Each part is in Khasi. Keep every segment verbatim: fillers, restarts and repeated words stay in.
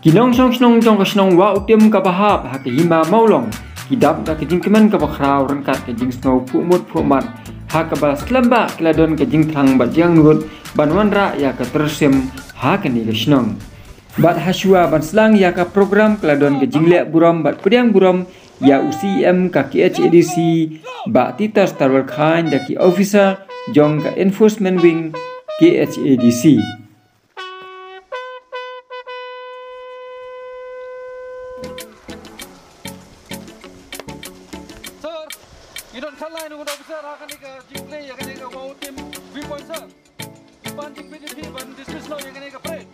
Ki nongshong shnong jong ka shnong Wah Utim kaba hap ha ka Hima Mawlong ki dap da ka jingkmen kaba khraw ryngkat ka jingsngew phuhmut phuhmat ha kaba slem ba ki la don ka jingthrang bad jingangnud ban wanrah ïa ka tyrsim ha kane ka shnong. Bad ha shuwa ban sdang ïa ka program ka la don ka jingleh burom bad pdiang burom ïa u C E M ka K H A D C, Bah Titos Tarwal Khan, da ki officer jong ka Enforcement Wing K H A D C. Sir, you don't call line with officer, how can you, uh, display, you can, uh, Wah Utim viewpoint, sir? Ban jingpynïaid, ban dismiss noh ïa kane ka parade.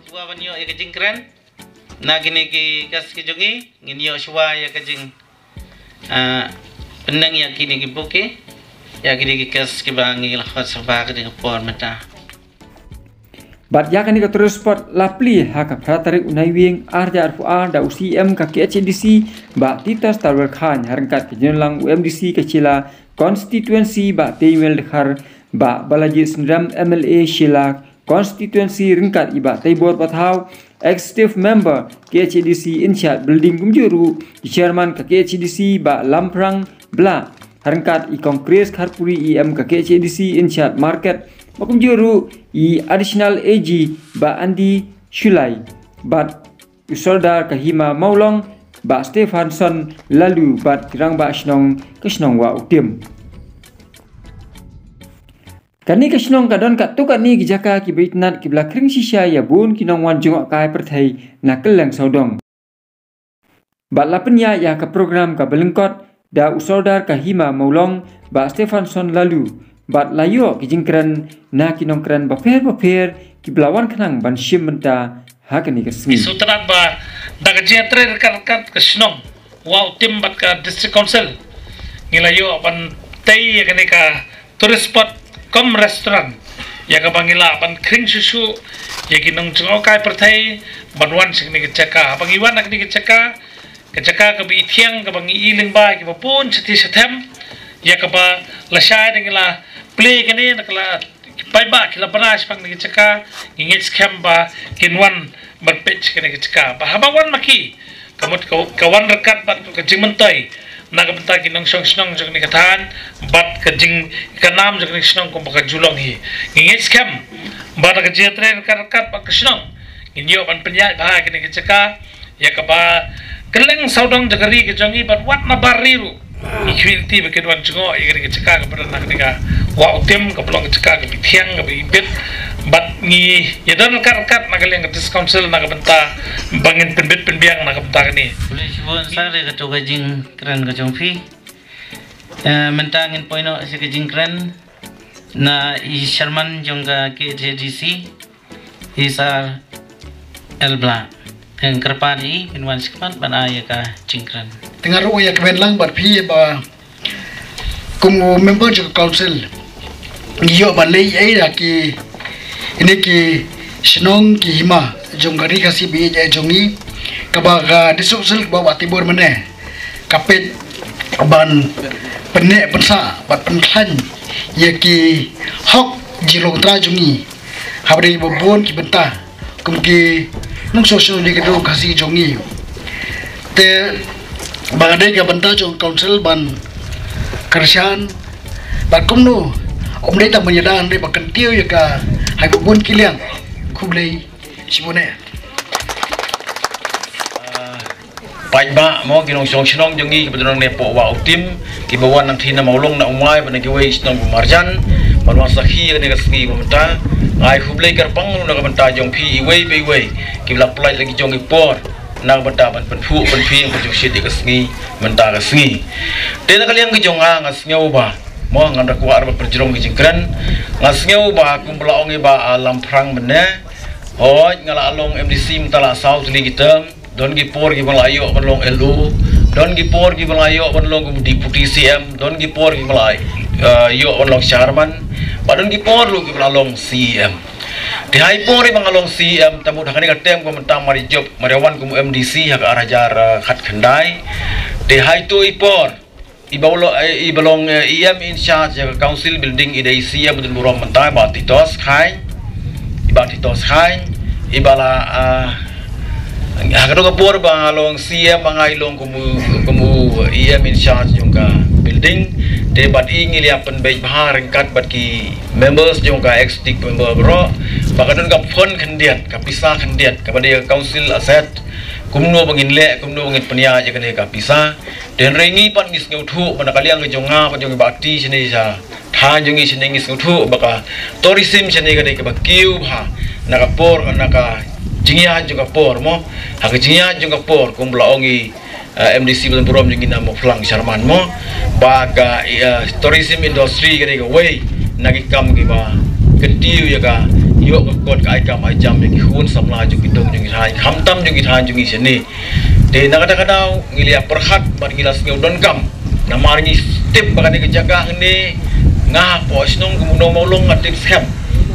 Shuwa ban ïoh ïa ka jingkren na kine ki kas ki jong ngi, ngin ïoh shuwa ïa ka jing, ah, pyneng ïa kine ki bouquet ïa kine ki kas kiba ngi la khot sha ba kane ka por mynta. Bad ïa kane ka tourist spot la plie ha ka phra tarik u Naiwieng ar hajar arphew ar da u C E M ka K H A D C, Bah Titos Tarwal Khan, ha ryngkat ka jingïalang u M D C ka Shella Constituency, Bah Teiwel Dkhar, Bah Balaji Synrem, M L A Shella Constituency, ryngkat i Bah Teibor Pathaw, Executive Member K H A D C in charge Building, kumjuh ruh i Chairman ka K H A D C, Bah Lamphrang Blah, ha ryngkat i Kong Chris Kharpuri, E M ka K H A D C in charge Market, bad kumjuh ruh i Additional A G Bah Andy Shullai, bad u Sordar ka Hima Mawlong Bah Stephenson Laloo, bad ki rangbah shnong ka shnong Wah Utim. Kane ka shnong ka don katto katne ki jaka kiba itynnad kiba la khring shisha ïa bun ki nongwan jngohkai pyrthei na kylleng sawdong. Bad la pynïaid ïa ka program kaba lyngkot da u Sordar ka Hima Mawlong Bah Stephenson Laloo, bad la ïoh ki jingkren na ki nongkren bapher bapher kiba la wan khnang ban shim bynta ha kane ka sngi. Ngi sngewthuh ba da ka jingïatrei ryngkat ryngkat ka shnong Wah Utim bad ka District Council, ngi la ïoh ban tei ïa kane ka tourist spot cum restaurant, ïa kaba ngi lah ban khring shuh shuh ïa ki nongjngohkai pyrthei ban wan sha kane ka jaka. Haba ngi wan ha kane ka jaka, ka jaka kaba ithiang, kaba ngi i lyngba ïa kiba bun shathie shathem, ïa kaba lashai da ngi la plie kane, na ka la ki paidbah ki la bna shaphang kane ka jaka, ngi ngeit skhem ba kin wan ban peit sha kane ka jaka. Bad haba wan ma ki, ka mut ka, ka wan ryngkat bad ka jingmyntoi na ka bynta ki nongshong shnong jong kane ka thaiñ bad ka jing, ka nam jong kane ka shnong kumba ka ju long hi. Ngi ngeit skhem ba da ka jingïatrei ryngkat ryngkat bad ka shnong, ngin ïoh ban pynïaid bha ïa kane ka jaka ïa kaba kylleng sawdong jong ka ri ka jong ngi bad wat na bar ri ruh. Ngi khmih lynti ba kin wan jngoh ïa kane ka jaka kaba don ha kane ka Wah Utim, kaba long ka jaka kaba ithiang, kaba ibit. Bad ngi ïa don ryngkat ryngkat na ka liang ka District Council na ka bynta ba ngin pynbit pynbiang na ka bynta kane. Khublei shibun sir ïa kato ka jingkren ka jong phi. Eh, mynta ngin poi noh sha ka jingkren na i Chairman jong ka K H A D C, i Sir L Blah. Ngan kyrpad ïa i ban wan shakhmat ban ai ïa ka jingkren. Te nga ruh ïa kmen lang bad phi ba kum u member jong ka council, ngi ïoh ban leh ei da ki, ine ki shnong ki hima jong ka ri Khasi ba ïeit jong ngi, kaba ka District Council kaba Bah Teibor mynne ka peit ban pynneh pynsah bad pynkhlaiñ ïa ki hok jinglong trai jong ngi. Haba dei ba bun ki bynta kum ki nongshong shnong ïa ka ri Khasi jong ngi. Te ba ka dei ka bynta jong ka council ban kyrshan bad kumno, ym dei tang ban ïada, hynrei ba kyntiew ïa ka ha kaba bun ki liang. Khublei shibun eh. Paidbah mo, ki nongshong shnong jong ngi kiba don ne hapoh Wah Utim, kiba wan nangthie na Mawlong, na Umwai bad na kiwei shnong ba marjan ban wan sakhi ïa kane ka sngi ba mynta. Nga ai khublei kyrpang ruh na ka bynta jong phi iwei pa iwei kiba la pynlait la ki jong ki por na ka bynta ban pynphuh pynphieng pynjongshit ïa ka sngi mynta ka sngi. Te na ka liang ka jong nga, nga sngew ba mo, ngan da kwah ban pynjrong ka jingkren. Nga sngew ba kumba la ong i Bah Lamphrang mynne, hooid nga la long M D C mynta la saw tylli ki term. Don ki por kiba nga la ïoh ban long L O, don ki por kiba nga la ïoh ban long kum Deputy C M, don ki por kiba nga la, eh, ïoh ban long Chairman, bad don ki por ruh kiba nga la long C E M. Te ha i por iba nga long C E M, te mut ha kane ka term kaba mynta mar i jop, mar i wan kum M D C ha ka ar hajar, eh, khatkhyndai. Te ha itu i por Iba long, eh, iba long, eh, E M in charge jong ka Council Building i dei C M Donburom mynta, Bah Titos Khain. I Bah Titos Khain, iba la, ah, ha ka dong ka por ba long C M ba nga i long kum u, kum u E M in charge jong ka building. Te bad i ngi la pynbeit bha ryngkat bad ki members jong ka executive member baroh, ba ka don ka fund khyndiat, ka pisa khyndiat, kaba dei ka council asset. Kumno ba ngin leh, kumno ba ngin pynïaid ïa kane ka pisa. Te hynrei ngi pat ngi sngewthuh, ba na ka liang ka jong nga, ba jong i Bah Ti shane sha thaiñ jong ngi shane ngi sngewthuh ba ka tourism shane ka dei kaba kiew bha na ka por, na ka jingïaid jong ka por mo. Ha ka jingïaid jong ka por, kumba la ong i, eh, M D C Bah Donburom jong ngi na Mawphlang Sharman mo, ba ka, eh, tourism industry ka dei kawei na ki kam kiba kyntiew ïa ka, ïoh ka kot ka ai kam ai jam ïa ki khun samla jong ki dong jong ki thaiñ, khamtam jong ki thaiñ jong ngi shane. Te na kata ka daw ngi la pyrkhat bad ngi la sngew donkam. Namar ngi tip ba kane ka jaka hangne, nga hapoh shnong kum u nong Mawlong nga tip skhem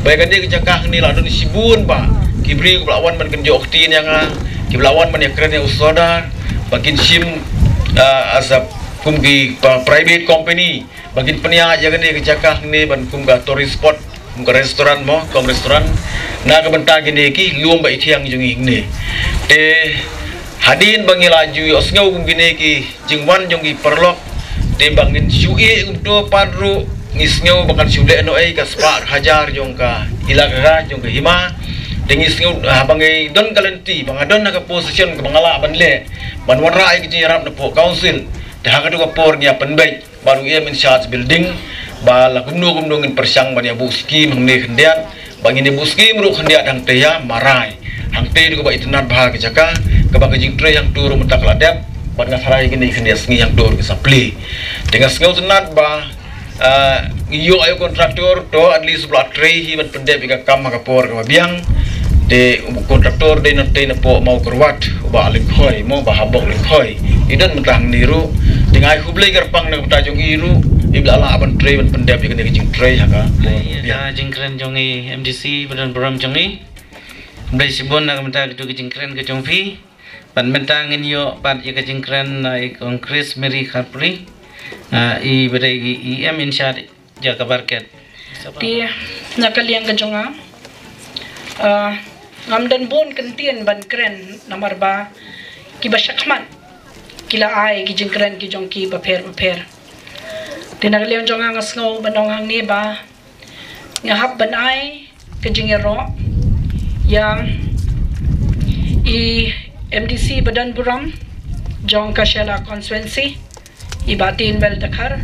ba kane ka jaka hangne la don shibun bah ki briew kiba la wan ban kynjoh ktien ïa nga, kiba la wan ban ïakren ïa u Sordar, ba kin shim, ah, as a kum ki pa-, private company, ba kin pynïaid ïa kane ka jaka hangne ban kum ka tourist spot, kum ka restaurant mo, kum restaurant. Na ka bynta kine ki lum ba ithiang jong ngi hangne. Te hadien ba ngi la ju ïohsngew kum kine ki jingwan jong ki paralok, te ba ngin shu ïeh kumto pat ruh ngi sngew ba kan shu leh noh ei ka spah hajar jong ka, ila ka jong ka hima. Te ngi sngew, ah, ba ngi don ka lynti, ba nga don ha ka position kaba nga lah ban leh, ban wanrah ïa ka jingïarap napoh council. Te ha kato ka por ngi ïa pynbeit bad u E M in charge building, ba la kumno kumno ngin pyrshang ban ïa buh skim hangne khyndiat, ba ngin ïa buh skim ruh khyndiat hangtei ha Marai. Hangtei ruh kaba itynnad bha ka jaka, kaba ka jingtrei hangto ruh mynta ka la dep, bad nga tharai kine khyndiat sngi hangto ruh ka sa plie. Te nga sngew tynnad ba, ah, ngi ïoh ïa u contractor to at least ba la trei hi ban pyndep ïa ka kam ha ka por kaba biang. Te u contractor dei na, dei napoh Mawkyrwat, u Bah Lyngkhoi mo, Bah Habok Lyngkhoi. I don mynta hangne ruh. Te nga ai khublei kyrpang na ka bynta jong i ruh, iba la lah ban trei ban pyndep ïa kane ka jingtrei ha ka por kaba biang. Ka jingkren jong i M D C Bah Donburom jong i. Khublei shibun na ka bynta katu ka jingkren ka jong phi. Bad mynta ngin ïoh pat ïa ka jingkren na i Kong Chris Mary Kharpuri, ah, iba dei i E M in charge jaka market. Te na ka liang ka jong nga, ah, ngam don bun kyntien ban kren namar ba kiba shakhmat ki la ai ki jingkren ki jong ki bapher bapher. Te na ka liang jong nga nga sngew ban ong hangne ba nga hap ban ai ka jingïaroh ïa i M D C Bah Donburom jong ka Shella constituency, i Bah Tinwell Dkhar,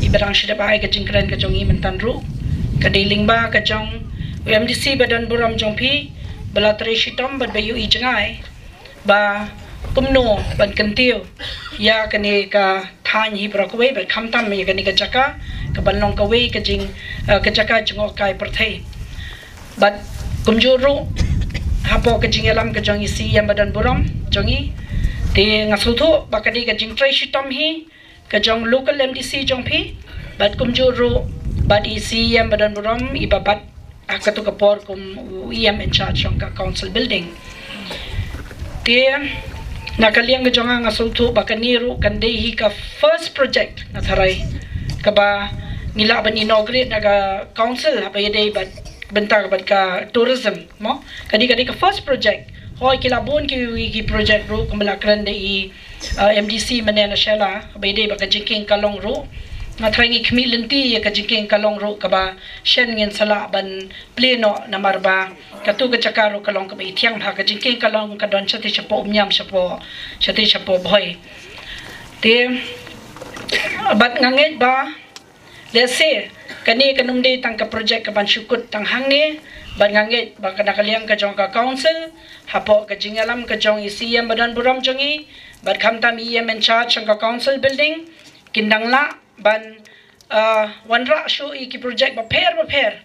iba dang shu dep ai ka jingkren ka jong i mynta ruh. Ka dei lyngba ka jong u M D C Bah Donburom jong phi, ba la trei shitom bad ba ïohi jngai ba kumno ban kyntiew ïa kane ka thaiñ hi baroh kawei, bad khamtam ïa kane ka jaka kaban long kawei ka jing, eh, ka jaka jngohkai pyrthei. Bad kumjuh ruh hapoh ka jingïalam ka jong i C E M Bah Donburom jong i, te nga sngewthuh ba ka dei ka jingtrei shitom hi ka jong local M D C jong phi, bad kumjuh ruh bad i C E M Bah Donburom iba bat ha katu ka por kum u E M in charge jong ka council building. Te na ka liang ka jong nga nga sngewthuh ba kane ruh kan dei hi ka first project nga tharai kaba ngi lah ban inaugurate na ka council haba ïadei bad bynta bad ka tourism mo. Ka dei, ka dei ka first project. Hooid ki la bun ki, ki project ruh kumba la kren da i, uh, M D C mynne na Shella, ba ïadei bad ka jingkieng ka long ruh. Nga tharai ngi khmih lynti ïa ka jingkieng ka long ruh kaba shen ngin sa lah ban plie noh namar ba katu ka jaka ruh ka long kaba ithiang bha, ka jingkieng ka long ka don shatei shapoh Umïam, shapoh, shatei shapoh Bhoi. Te bad nga ngeit ba lehse kane kan ym dei tang ka project kaban shu kut tang hangne, bad nga ngeit ba na ka liang ka jong ka council, hapoh ka jingïalam ka jong i C E M Bah Donburom jong i, bad khamtam i E M in charge jong ka council building, kin dang lah ban, uh, wanrah shuh ïa ki project bapher bapher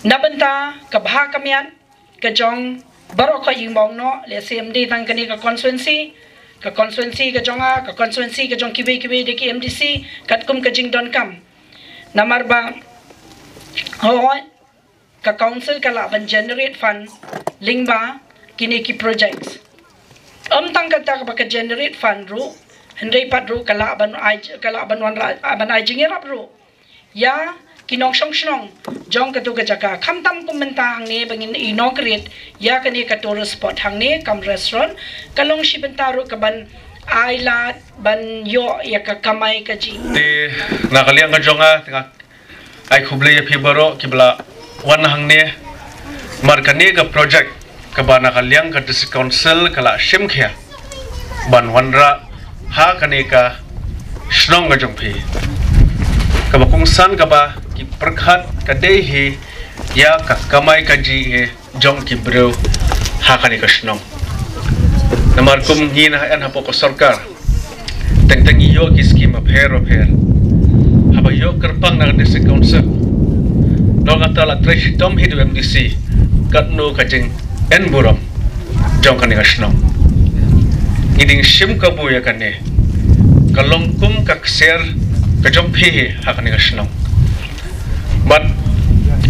na bynta ka bha ka miat ka jong baroh ka jingbong noh, lehse ym dei tang kane ka constituency, ka constituency ka jong nga, ka constituency ka jong kiwei kiwei de ki M D C, katkum ka jingdonkam. Namar ba hooid ka council ka lah ban generate fund lyngba kine ki projects. Ym tang kata, kaba ka generate fund ruh Hynrei pat ruh ka lah ban ai, ka lah ban wanrah, ban ai jingïarap ruh ïa ki nongshong shnong jong katu ka jaka, khamtam kum mynta hangne ba ngin inaugurate ïa kane ka tourist spot hangne kam restaurant, ka long shi bynta ruh kaban ai lad ban ïoh ïa ka kamai kajih. Te na ka liang ka jong nga, te nga ai khublei ïa phi baroh kiba la wan hangne. Namar kane ka project kaba na ka liang ka District Council ka la shim khia ban wanrah ha kane ka shnong ka jong phi, kaba kongsan kaba ki pyrkhat ka dei hi ïa ka kamai kajih hi jong ki briew ha kane ka shnong. Namar kum ngi na haen hapoh ka sorkar, teng teng ïoh ki skim bapher bapher. Haba ïoh kyrpang na ka District Council, nongkata la trei shitom hi da u M D C katno ka jingeh burom jong kane ka shnong. Ngi dang shim kabu ïa kane, ka long kum ka ksiar ka jong phi hi ha kane ka shnong. Bad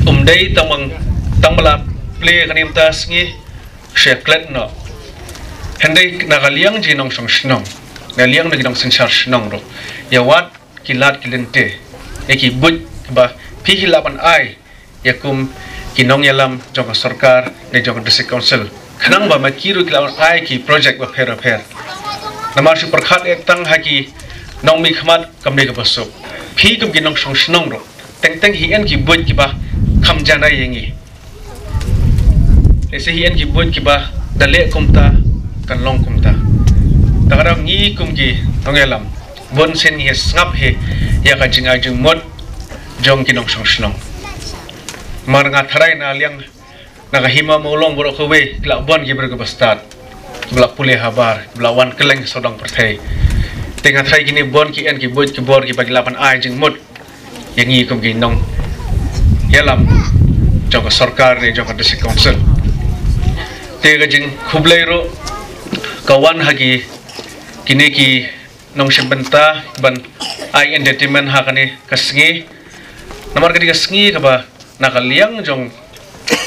um dei tang ba, tang ba la plie kane mynta sngi sha klet noh. Hynrei na ka liang jong nongshong shnong, na liang jong ki nongsynshar shnong ruh, ïa wad ki lad ki lynti, ïa ki buit ba phi hi lah ban ai ïa kum ki nongïalam jong ka sorkar ne jong ka District Council, khnang ba ma ki ruh ki lah ban ai ki project bapher bapher. Namar shu pyrkhat eh tang ha ki nongmihkhmat kam dei kaba suk. Phi kum ki nongshong shnong ruh, teng teng hi en ki buit kiba kham jan ai ïa ngi. Lehse hi en ki buit kiba da leh kumta kan long kumta. Ta ka daw ngi kum ki nongïalam, bun sien ngi sngap hi ïa ka jingai jingmut jong ki nongshong shnong. Namar nga tharai na liang na ka Hima Mawlong baroh kawei ki la bun ki briew kiba stad, kiba la pule habar, kiba la wan kylleng sawdong pyrthei. Te nga tharai kine bun ki en ki buit ki bor kiba ki lah ban ai jingmut ïa ngi kum ki nongïalam jong ka sorkar ne jong ka District Council. Te ka jingkhublei ruh ka wan ha ki, kine ki nongshim bynta ban ai entertainment ha kane ka sngi. Namar kane ka sngi kaba na ka liang jong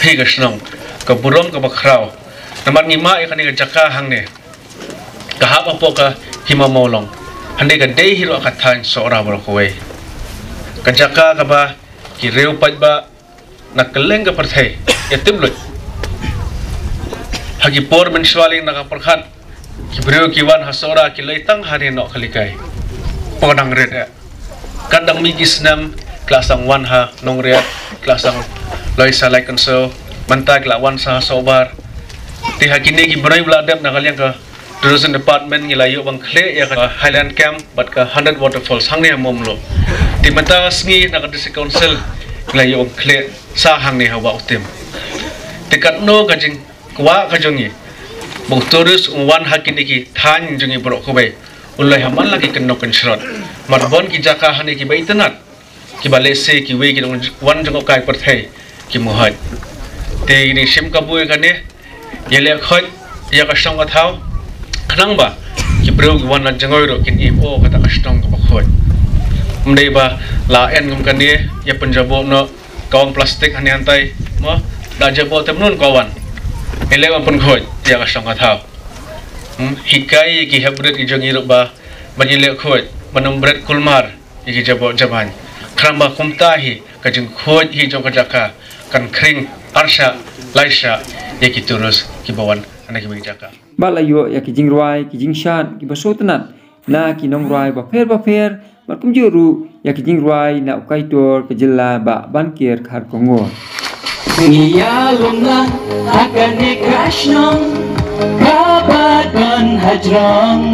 phi ka shnong, ka burom kaba khraw. Namar ngi mad ïa kane ka jaka hangne, ka hap hapoh ka Hima Mawlong, hynrei ka dei hi ruh ka thaiñ Sohra baroh kawei. Ka jaka kaba ki riew paidbah na kylleng ka pyrthei ïa tip lut. Ha ki por mynshuwa lei na ka pyrkhat, ki briew ki wan ha Sohra ki leit tang ha ri Nohkalikai. Pynban rit eh. Katba dang mih ki snem ki la sdang wan ha Nongriat, ki la sdang leit sha Laitkynsho, mynta ki la wan sha Sohbar. Te ha kine ki bnai ba la dep na ka liang ka Tourism Department ngi la ïoh ban khleh ïa ka Highland Camp bad ka Hundred Waterfalls hangne ha Mawmluh. Te mynta ka sngi na ka District Council ngi la ïoh ban khleh sa hangne ha Wah U Tim. Te katno ka jing kwah ka jong ngi ba u tourist un wan ha kine ki thaiñ jong ngi baroh kawei, un leit ha man la ki kynnoh kynshrot. Namar bun ki jaka hangne kiba itynnat, kiba lehse kiwei ki nongwan jngohkai pyrthei kim ïohi. Te ngi shim kabu ïa kane, ïaleh khuid ïa ka shong ka thaw, khnang ba ki briew ki wan na jngoh ruh kin ïohi, oh, kata ka shnong kaba khuid. Ym dei ba la en kum kane ïa pynjaboh noh, ka wang plastik hangne hangtai, mo, da jaboh te mynno ka wan. Ïaleh ban pynkhuid ïa ka shong ka thaw. Hmm, hikai ïa ki hep bret ki jong ngi ruh ba ban ïaleh khuid, ban ym bret kulmar ïa ki jaboh jaban. Khnang ba kumta hi ka jingkhuid hi jong ka jaka kan khring arshah laishah ïa ki tourist kiba wan na kiwei ki jaka. Ba la ïoh ïa ki jingrwai, ki jingshad kiba sngewtynnat na ki nongrwai bapher bapher, bad kumjuh ruh ïa ki jingrwai na u kaitor ka jylla Bah Bankir Kharkongor. Ngi ïalum lang ha kane ka shnong kaba don hajrong.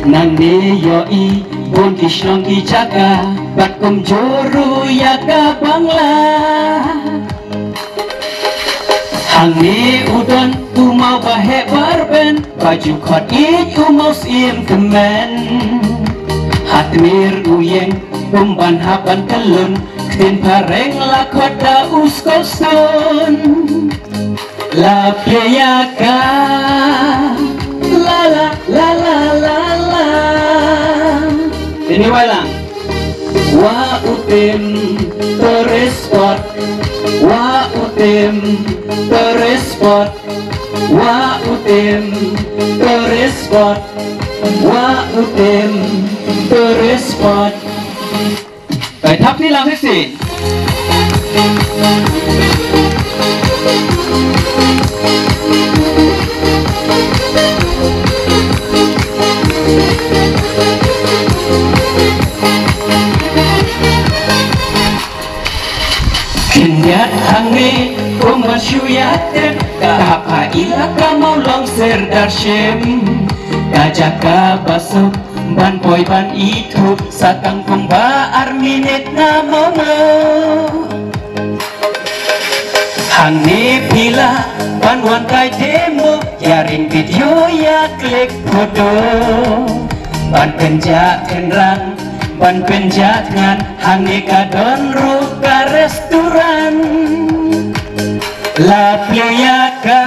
Nangne ïohi bun ki shnong ki jaka bad kumjuh ruh ïa ka Bangla. Hangne u don u maw ba heh ba rben, ba ju khot ïeit u maw Syiem Tymmen. Ha tmier u ïeng, um ban hap ban kyllon, ktien phareng la khot da u Scotstone. La plie ïa ka, la la la la la la. Ini walang. Wah U Tim tourist spot. Wah U Tim tourist spot. Wah U Tim tourist spot. Wa u Tim Tourist Spot. Kai thap ni lang sisi. Khyndiat hangne kum ban shu ïaid, ka hap ha ilaka Mawlong Serdar Shim. Ka jaka ba suk ban poi ban ithuh, sa tang kumba ar minit nga mano. Hangne phi lah ban wan kai demo, ïa ring video, ïa click photo, ban pynjah kynrang, ban pynjah thngan. Hangne ka don ruh ka restaurant. La plie ïa ka.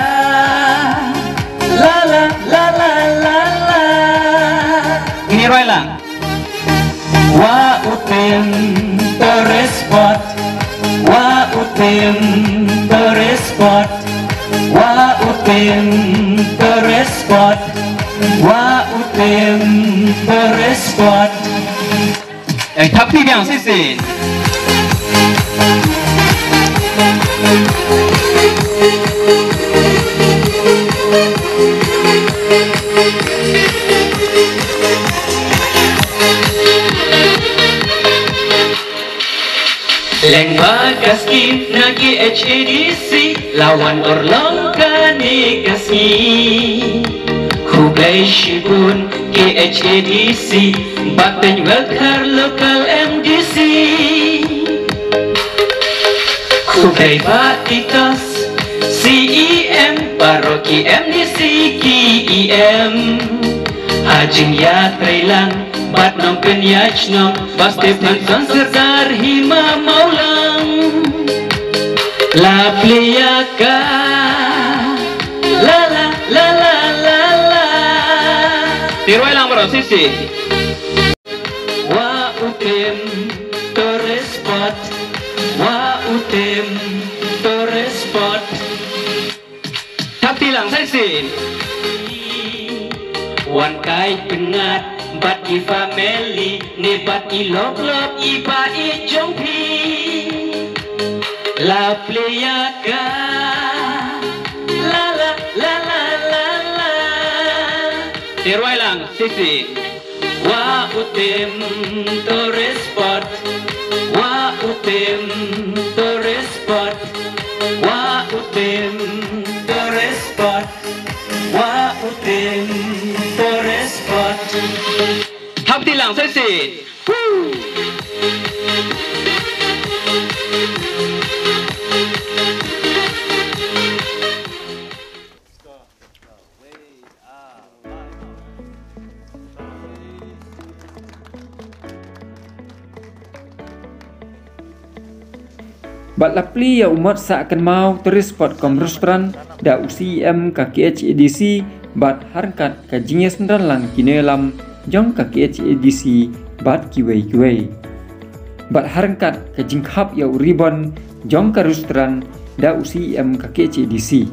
La la la la la la. Ngin ïa rwai lang. Wa u Tim Tourist Spot. Wa u Tim Tourist Spot. Wa u Tim Tourist Spot. Wa u Tim Tourist Spot. Ïa thap kti biang shisien. Lyngba ka skim na K H A D C, la wan urlong kane ka sngi. Khublei shibun K H A D C, bad Teiñ Welfare Local M D C. Khublei Bah Titos, C E M, baroh ki M D C, ki E M. Ha jingïatreilang bad nongpynïaid shnong, Bah Stephenson Serdar Hima Mawlong. La plie ïa ka. La la la la la la. Te rwai lang baroh shisien. Wa u Tim Tourist Spot. Wa u Tim Tourist Spot. Thap kti lang sa shisien. Wan kai pyngngad bad i family ne bad i lok lok i ba i jong phi. La plie ïa ka. La la la la la la. Te rwai lang shisien. Wa u Tim Tourist Spot. Wa u Tim Tourist Spot. Wa u Tim Tourist Spot. Wa u Tim Tourist Spot. Thap kti lang shisien. Bad la plie ïa u Mot Sah Kynmaw Tourist Spot cum Restaurant da u C E M ka K H A D C, bad ha ryngkat ka jingïasynran lang ki nongïalam jong ka K H A D C bad kiwei kiwei. Bad ha ryngkat ka jingkhap ïa u ribbon jong ka restaurant da u C E M ka K H A D C.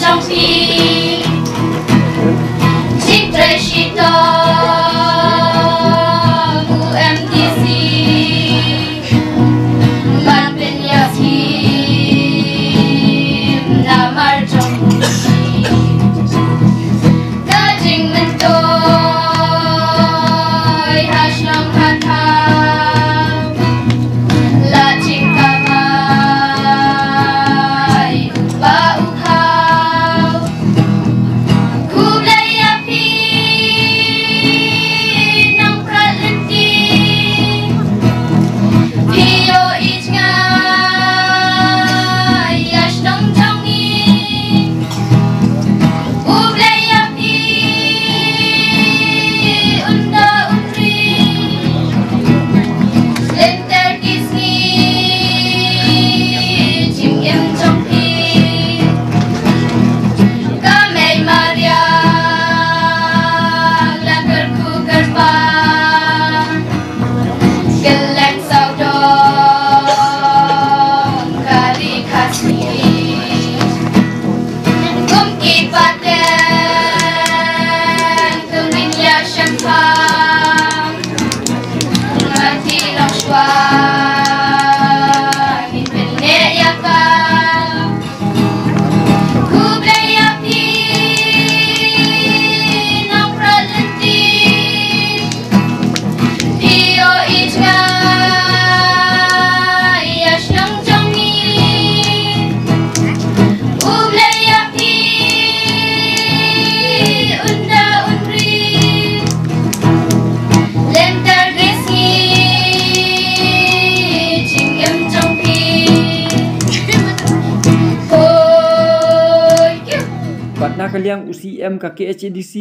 Jong phi, jingtrei shitom u M D C, ban pynïaid shim namar jong phi. Ka jingmyntoi ha shnong ha thaw, la jingkamai u ba u khaw. Khublei ïa phi nongprat lynti, phi ïohi jngai ïa shnong jong ngi. Khublei ïa phi un da un ri, lynter ki sngi jingim jong phi. Ka mei mariang la kyrkhu kyrpang, kylleng sawdong ka ri Khasi. Kum ki pateng kum ring ïa shemphang, ngan ti long shuwa ngin pyneh ïa ka. Khublei ïa phi nongprat lynti, phi ïohi jngai ïa shnong jong ngi. Khublei ïa phi un da un ri, lynter ki sngi jingim jong phi. Hoi. Bad na ka liang u C M ka K H A D C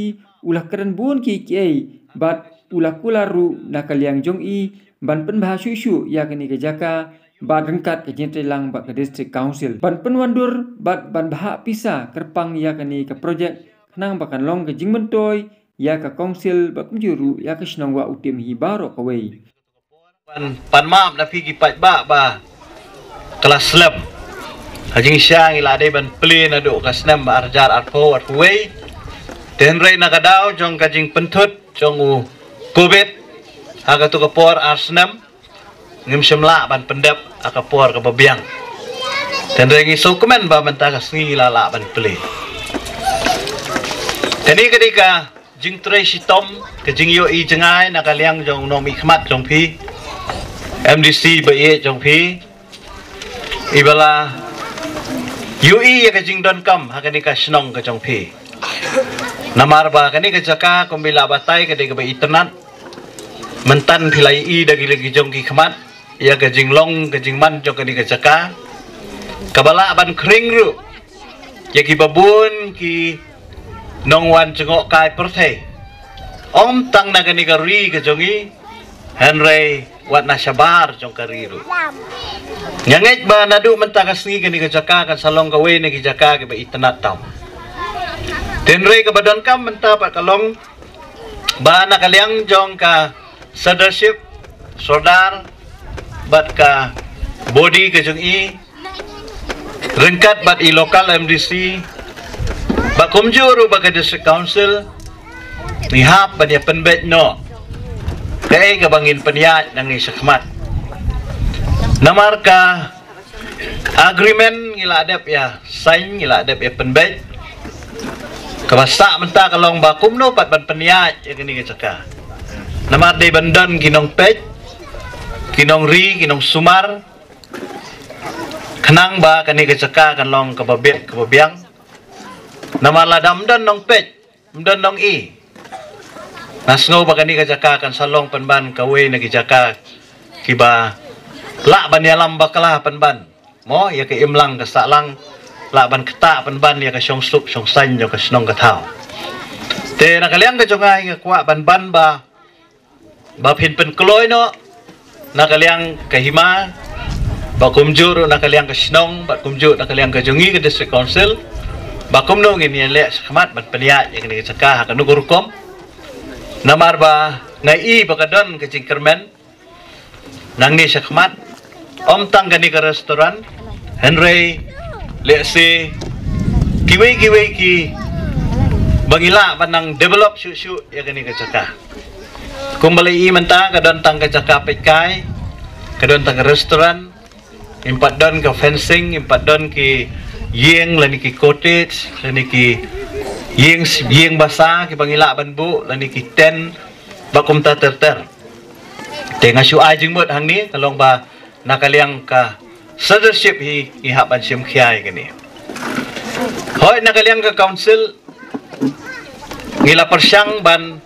u la kren bun kiei kiei bad u la kular ruh na ka liang jong i ban pynbha shuh shuh ïa kane ka jaka bad ryngkat ka jingtreilang bad ka District Council ban pynwandur bad ban bhah pisa kyrpang ïa kane ka project khnang ba kan long ka jingmyntoi ïa ka Council bad kumjuh ruh ïa ka shnong Wah U Tim hi baroh kawei. Ban pan map na phi ki paidbah ba ka la slem. Ha jingshisha ngi la dei ban plie naduh ka snem ba ar hajar arphew arphew wei. Te hynrei na ka daw jong ka jingpynthut jong u Covid ha katu ka por ar snem, ngim shym lah ban pyndep ha ka por kaba biang. Te hynrei ngi sngewkmen ba mynta ka sngi ngi la lah ban plie. Kane ka dei ka jingtrei shitom, ka jingïohi jngai na ka liang jong u nongmihkhmat jong phi, M D C ba ïeit jong phi, iba la ïohi ïa ka jingdonkam ha kane ka shnong ka jong phi. Namar ba kane ka jaka kumba i la batai ka dei kaba itynnad. Mynta phi la ïohi da ki la ki jong ki khmat ïa ka jinglong ka jingman jong kane ka jaka, kaba lah ban khring ruh ïa kiba bun ki nongwan jngohkai pyrthei, ym tang na kane ka ri ka jong ngi, hynrei wat na shabar jong ka ri ruh. Nga ngeit ba naduh mynta ka sngi kane ka jaka kan sa long kawei na ki jaka kiba itynnad tam. Te hynrei kaba donkam mynta pat ka long ba na ka liang jong ka Sardar Sordar bad ka body ka jong i, ryngkat bad i local M D C, bad kumjuh ruh bad ka District Council, ngi hap ban ïa pynbeit noh kaei kaba ngin pynïaid nangne shakhmat. Namar ka agreement ngi la dep ïa sign, ngi la dep ïa pynbeit. Kaba sah mynta ka long ba kumno pat ban pynïaid ïa kane ka jaka. Namar dei ban don ki nongpeit, ki nongri, ki nongsumar, khnang ba kane ka jaka kan long kaba bit kaba biang. Namar lada ym don nongpeit, ym don nongi, nga sngew ba kane ka jaka kan sa long pynban kawei na ki jaka kiba lah ban ïalam bakla pynban, mo, ïa ka imlang ka sahlang, lah ban ktah pynban ïa ka shongsuk shongsaiñ jong ka shnong ka thaw. Te na ka liang ka jong nga, nga kwah ban ban ba ba phin pynkloi noh na ka liang ka hima, ba kumjuh ruh na ka liang ka shnong, ba kumjuh na ka liang ka jong ngi ka District Council, ba kumno ngin ïaleh shakhmat ban pynïaid ïa kane ka jaka ha kano ka rukom. Namar ba nga i ba ka don ka jingkyrmen nangne shakhmat, ym tang kane ka restaurant, hynrei lehse Kiwei kiwei ki ba ngi lah ban nang develop shuh shuh ïa kane ka jaka. Kumba la i mynta ka don tang ka jaka peit kai, ka don tang ka restaurant, ngim pat don ka fencing, ngim pat don ki ïing lane ki cottage, lane ki ïing, ïing basa kiba ngi lah ban buh, lane ki tent, ba kumta ter ter. Te nga shu ai jingmut hangne, ka long ba na ka liang ka sponsorship hi ngi hap ban shim khia ïa kane. Hooid, na ka liang ka council ngi la pyrshang ban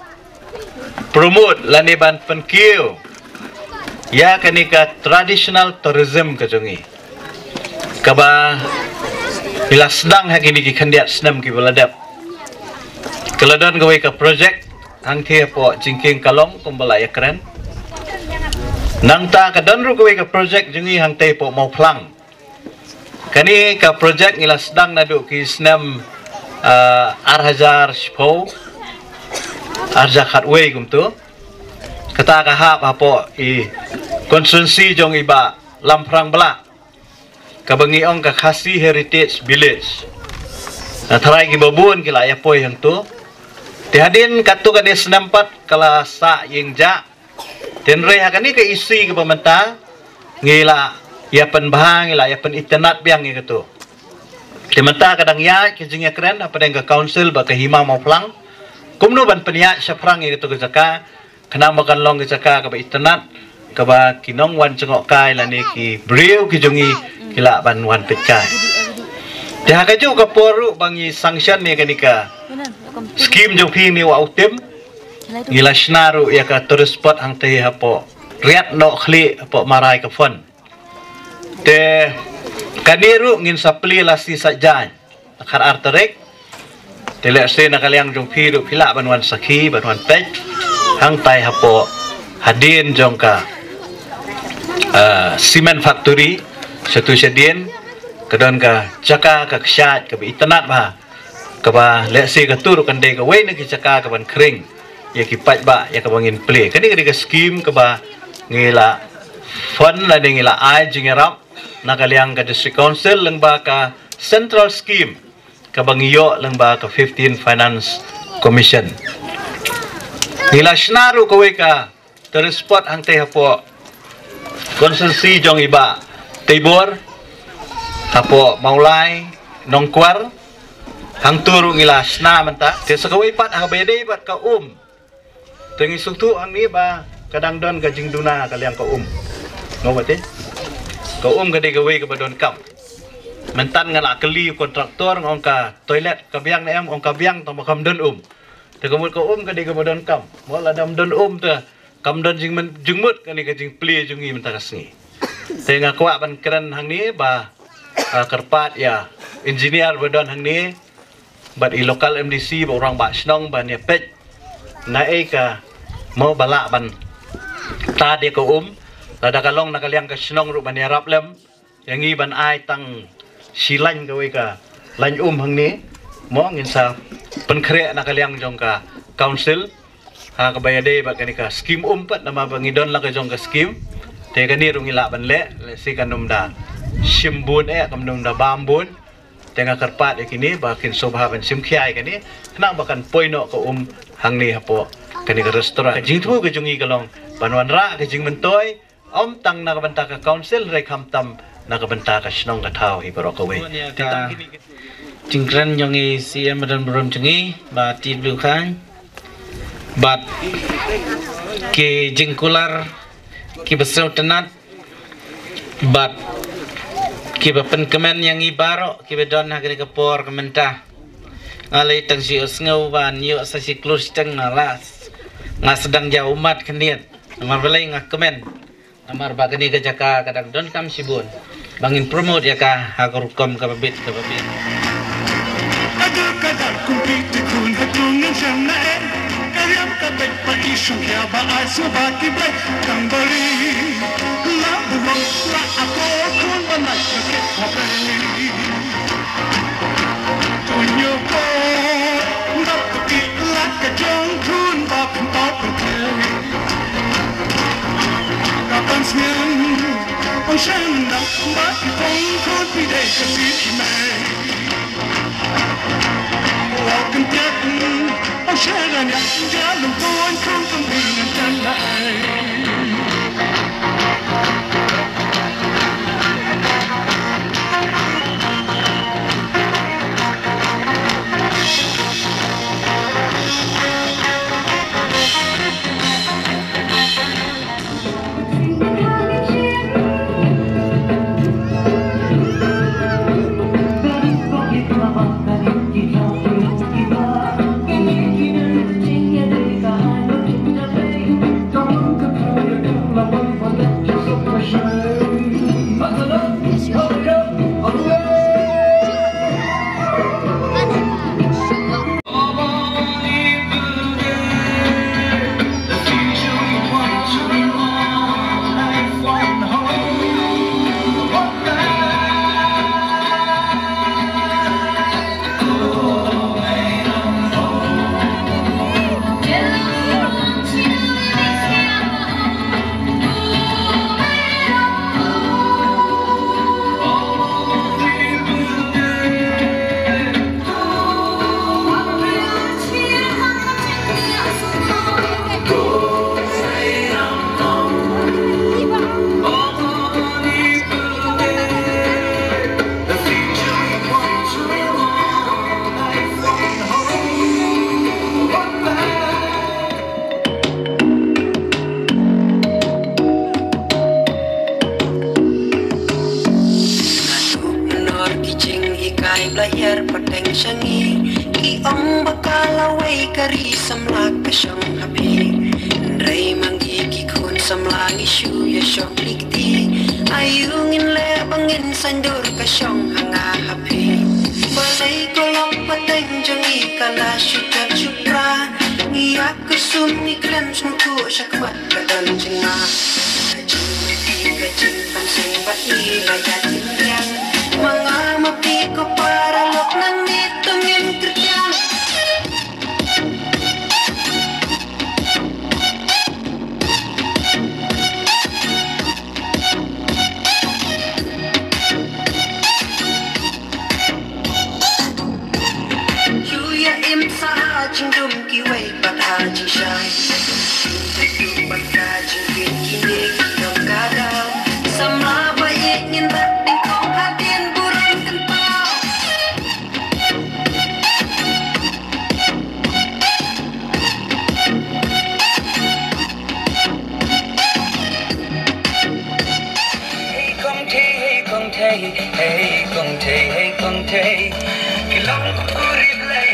promote lane ban pynkiew ïa kane ka traditional tourism ka jong ngi, kaba ngi la sdang ha kine ki khyndiat snem kiba la dep. Ka la don kawei ka project hangtei hapoh Jingkieng Kalong kumba la ïakren. Nangta ka don ruh kawei ka project jong ngi hangtei hapoh Mawphlang. Kane ka project ngi la sdang naduh ki snem, ah, ar hajar shiphew, ar hajar khatwei kumto. Kata ka hap hapoh i constituency jong i Bah Lamphrang Blah, kaba ngi ong ka Khasi Heritage Village. Na tharai kiba bun ki la ïa poi hangto. Te hadien katto katne snem pat ka la sah ïing jah. Te hynrei ha kane ka issue kaba mynta ngi la ïa pynbha, ngi la ïa pynitynnad biang ïa kato. Te mynta ka dang ïaid ka jingïakren hapdeng ka council bad ka Hima Mawphlang kumno ban pynïaid shaphrang ïa kato ka jaka, khnang ba kan long ka jaka kaba itynnad, kaba ki nongwan jngohkai lane ki briew ki jong ngi ki lah ban wan peit kai. Te ha kajuh ka por ruh ba ngi sanction ïa kane ka scheme jong phi ne, Bah Utim, ngi la shna ruh ïa ka tourist spot hangtei hapoh Riat Nohkhlieh hapoh Marai ka fund. Te kane ruh ngin sa plie lashai sait jaiñ, khatar tarik. Te lehse na ka liang jong phi ruh phi lah ban wan sakhi, ban wan peit hangtai hapoh hadien jong ka, ah, cement factory. Shatu shadien ka don ka jaka ka kshaid kaba itynnad bha, kaba lehse kato ruh kan dei kawei na ki jaka kaban khring ïa ki paidbah ïa kaba ngin plie. Kane ka dei ka scheme kaba ngi la fund lane ngi la ai jingïarap na ka liang ka District Council lyngba ka Central Scheme kaba ngi ïoh lyngba ka fifteen Finance Commission. Ngi la shna ruh kawei ka tourist spot hangtei hapoh constituency jong i Bah Teibor, hapoh Mawlai, Nongkwar. Hangto ruh ngi la shna mynta. Te sa kawei pat haba ïadei bad ka um, te ngi sngewthuh hangne ba ka dang don ka jingduna ka liang ka um. Mo ba te, ka um ka dei kawei kaba donkam. Mynta nga la kylli u kontraktor, nga ong ka toilet ka biang ne em, ong ka biang, tangba kam don um. Te ka mut ka um ka dei kaba donkam. Mo, lada ym don um te kam don jingmut, jingmut kane ka jingplie jong ngi mynta ka sngi. Te nga kwah ban kren hangne ba, ah, kyrpad ïa engineer ba don hangne bad i local M D C bad u rangbah shnong ban ïa peit naei ka, mo, ba lah ban tad ïa ka um. Lada ka long na ka liang ka shnong ruh ban ïarap lem ïa ngi ban ai tang shi lain kawei ka lain um hangne, mo, ngin sa pynkhreh na ka liang jong ka council ha kaba ïadei bad kane ka scheme um pat, namar ba ngi don la ka jong ka scheme. Te kane ruh ngi lah ban leh, lehse kan ym da shim bun eh, kan ym da bam bun. Te nga kyrpad ïa kine ba kin sngewbha ban shim khia ïa kane, khnang ba kan poi noh ka um hangne hapoh kane ka restaurant. Ka jingthmu ka jong ngi ka long ban wanrah ka jingmyntoi, ym tang na ka bynta ka council hynrei khamtam na ka bynta ka shnong ka thaw hi baroh kawei. Te tang kine ki jingkren jong i C M ba donburom jong ngi, Bah T W Khan, bad ki jingkular kiba sngewtynnad bad kiba pynkmen ïa ngi baroh kiba don ha kane ka por ka mynta. Nga lei tang shu sngew ban ïoh sa shi klur shiteng na la nga sdang ja ummat khyndiat. Namar balei nga kmen? Namar ba kane ka jaka ka dang donkam shibun ba ngin promote ïa ka ha ka rukom kaba bit kaba bit. Ka dur ka dar kum phi te khun ha tung ngan shem na em. Ka riam ka bek pa i shum khia ba ai sngewbha ki bek tang bari. La burom la akor khun ba nai ka kit ha bek. Tunyo ko, ndap ki la ka jong khun ba phin tau phin tau. Ka pan sngem, on shen na, ba ki pong khun pi dei ka si ki mai. Nor ki jinghikai ba la hiar pateng sha ngi, ki ong ba ka lawei ka ri samla ka shong ha phi. Hynrei ma ngi ki khun samla ngi shu ïa shong likti. Aïu ngin leh ba ngin saiñdur ka shong ha nga ha phi. Balei ko lok pateng jong ngi ka la shu jot shu pra. Ngi ïa kusum ngi khlem sngewthuh shakhmat ka don jingma. Ka jingmiti ka jingpynseng ba i la ïa tim biang. Ma nga ma phi ko para lok nangne to ngin kyrkiang. Shu ïa im sa ha jingdum kiwei bad ha jingshai. Shu ïa im bad ha jingkit kine ki dong ka daw. Samla ba ïeit ngin bat nyngkong hadien burom kynpaw. Hey kong thei, hey kong thei, hey kong thei, hey kong thei. Ki long ku ri blei.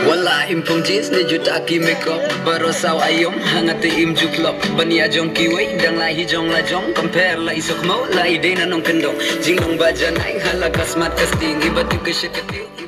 Wala im phong jeans ne juta ki makeup. Baroh saw aïom ha nga te im ju klop. Ban ïa jong kiwei dang la hi jong la jong. Compare la i sok mo la i dei na nongkyndong. Jinglong ba janai ha la ka smat ka sting. I ba tu ka shet ka tiu.